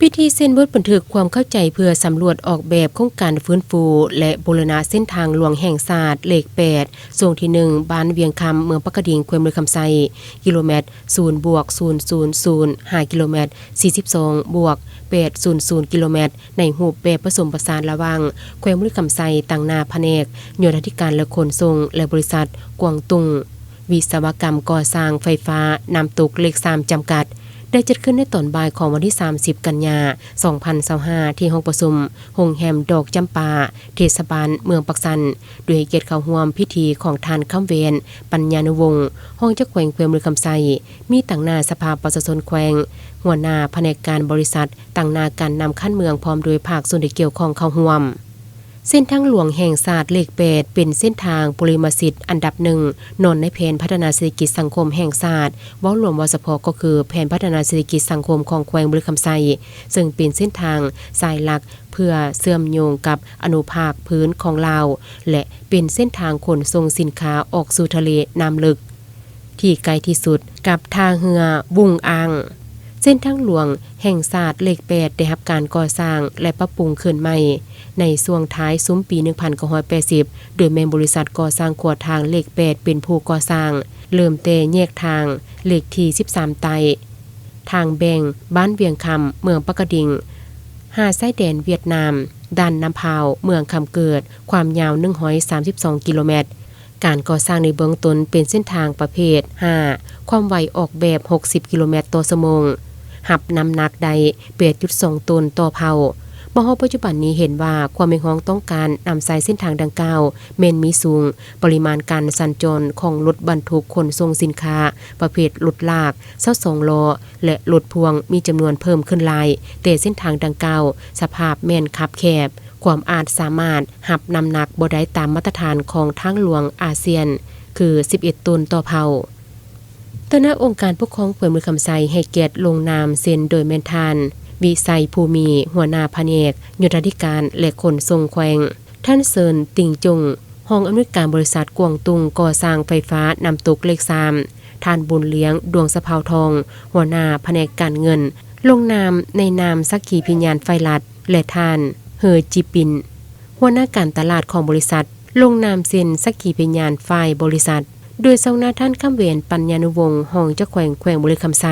ພິທີເຊັນບົດບັນທຶກຄວາມເຂົ້າໃຈເພື່ອສຳຫຼວດອອກແບບໂຄງການຟື້ນຟູ ແລະ ບູລະນະເສັ້ນທາງຫຼວງແຫ່ງຊາດເລກແປດ ຊ່ວງທີໜຶ່ງ ບ້ານວຽງຄຳ ເມືອງປາກກະດິງ ແຂວງບໍລິຄຳໄຊ, ກິໂລແມັດສູນບວກສູນສູນສູນ ຫ້າກິໂລແມັດ, ສີ່ສິບສອງບວກແປດສູນສູນກິໂລແມັດ ໃນຮູບແບບປະສົມປະສານລະຫວ່າງແຂວງບໍລິຄຳໄຊ, ຕາງໜ້າພະແນກໂຍທາທິການ ແລະ ຂົນສົ່ງ ແລະ ບໍລິສັດກວາງຕຸງ ວິສະວະກຳກໍ່ສ້າງໄຟຟ້ານ້ຳຕົກເລກສາມ ຈຳກັດ ໄດ້ຈັດຂຶ້ນໃນຕອນບ່າຍຂອງວັນທີສາມສິບ ກັນຍາ ສອງພັນຊາວຫ້າ ທີ່ຫ້ອງປະຊຸມໂຮງແຮມດອກຈຳປາ ເທດສະບານເມືອງປາກຊັນ, ໂດຍໃຫ້ກຽດເຂົ້າຮ່ວມພິທີຂອງທ່ານ ຄຳແວນ ປັນຍານຸວົງ ຮອງເຈົ້າແຂວງແຂວງບໍລິຄຳໄຊ, ມີຕາງໜ້າສະພາປະຊາຊົນແຂວງ, ຫົວໜ້າພະແນກການບໍລິສັດ, ຕາງໜ້າການນຳຂັ້ນເມືອງ ພ້ອມດ້ວຍພາກສ່ວນທີ່ກ່ຽວຂ້ອງເຂົ້າຮ່ວມ. ເສັ້ນທາງຫຼວງແຫ່ງຊາດເລກແປດ ເປັນເສັ້ນທາງປຸລິມະສິດອັນດັບໜຶ່ງ ນອນໃນແຜນພັດທະນາເສດຖະກິດສັງຄົມແຫ່ງຊາດ, ເວົ້າລວມເວົ້າສະເພາະກໍຄືແຜນພັດທະນາເສດຖະກິດສັງຄົມຂອງແຂວງບໍລິຄຳໄຊ, ເຊິ່ງເປັນເສັ້ນທາງສາຍຫຼັກເພື່ອເຊື່ອມໂຍງກັບອະນຸພາກພື້ນຂອງລາວ ແລະ ເປັນເສັ້ນທາງຂົນສົ່ງສິນຄ້າອອກສູ່ທະເລນ້ຳເລິກ ທີ່ໃກ້ທີ່ສຸດກັບທ່າເຮືອວຸ່ງອ່າງ. ເສັ້ນທາງຫຼວງແຫ່ງຊາດເລກແປດ ໄດ້ຮັບການກໍ່ສ້າງ ແລະ ປັບປຸງຄືນໃໝ່ໃນຊ່ວງທ້າຍຊຸມປີໜຶ່ງພັນເກົ້າຮ້ອຍແປດສິບ ໂດຍແມ່ນບໍລິສັດກໍ່ສ້າງຂົວທາງເລກແປດເປັນຜູ້ກໍ່ສ້າງ, ເລີ່ມແຕ່ແຍກທາງເລກທີສິບສາມໃຕ້ ທາງແບ່ງບ້ານວຽງຄຳ ເມືອງປາກກະດິງ ຫາຊາຍແດນຫວຽດນາມ, ດ່ານນ້ຳພາວ ເມືອງຄຳເກີດ, ຄວາມຍາວໜຶ່ງຮ້ອຍສາມສິບສອງກິໂລແມັດ. ການກໍ່ສ້າງໃນເບື້ອງຕົ້ນເປັນເສັ້ນທາງປະເພດຫ້າ ຄວາມໄວອອກແບບຫົກສິບກິໂລແມັດຕໍ່ຊົ່ວໂມງ, ຮັບນ້ຳໜັກໄດ້ແປດຈຸດສອງໂຕນຕໍ່ເພົາ. ມາຮອດປັດຈຸບັນນີ້ເຫັນວ່າຄວາມຮຽກຮ້ອງຕ້ອງການນຳໃຊ້ເສັ້ນທາງດັ່ງກ່າວແມ່ນມີສູງ, ປະລິມານການສັນຈອນຂອງລົດບັນທຸກຂົນສົ່ງສິນຄ້າປະເພດລົດລາກ ຊາວສອງລໍ້ ແລະ ລົດພ່ວງມີຈຳນວນເພີ່ມຂຶ້ນຫຼາຍ, ແຕ່ເສັ້ນທາງດັ່ງກ່າວສະພາບແມ່ນຄັບແຄບ, ຄວາມອາດສາມາດຮັບນ້ຳໜັກບໍ່ໄດ້ຕາມມາດຕະຖານຂອງທາງຫຼວງອາຊຽນ ຄືສິບເອັດໂຕນຕໍ່ເພົາ. ຕໍ່ໜ້າອົງການປົກຄອງແຂວງບໍລິຄຳໄຊໃຫ້ກຽດລົງນາມເຊັນໂດຍແມ່ນທ່ານ ວິໄສ ພູມີ ຫົວໜ້າພະແນກໂຍທາທິການ ແລະ ຂົນສົ່ງແຂວງ, ທ່ານ ເຊີນ ຕິງຈຸງ ຮອງອຳນວຍການບໍລິສັດກວາງຕຸງກໍ່ສ້າງໄຟຟ້ານ້ຳຕົກເລກສາມ, ທ່ານ ບຸນລ້ຽງ ດວງສະເພົາທອງ ຫົວໜ້າພະແນກການເງິນ ລົງນາມໃນນາມສັກຂີພິຍານຝ່າຍລັດ ແລະ ທ່ານ ເຮີ ຈີປິນ ຫົວໜ້າການຕະຫຼາດຂອງບໍລິສັດ ລົງນາມເຊັນສັກຂີພິຍານຝ່າຍບໍລິສັດ, ໂດຍຊອງໜ້າທ່ານ ຄຳແວນ ປັນຍານຸວົງ ຮອງເຈົ້າແຂວງແຂວງບໍລິຄຳໄຊ.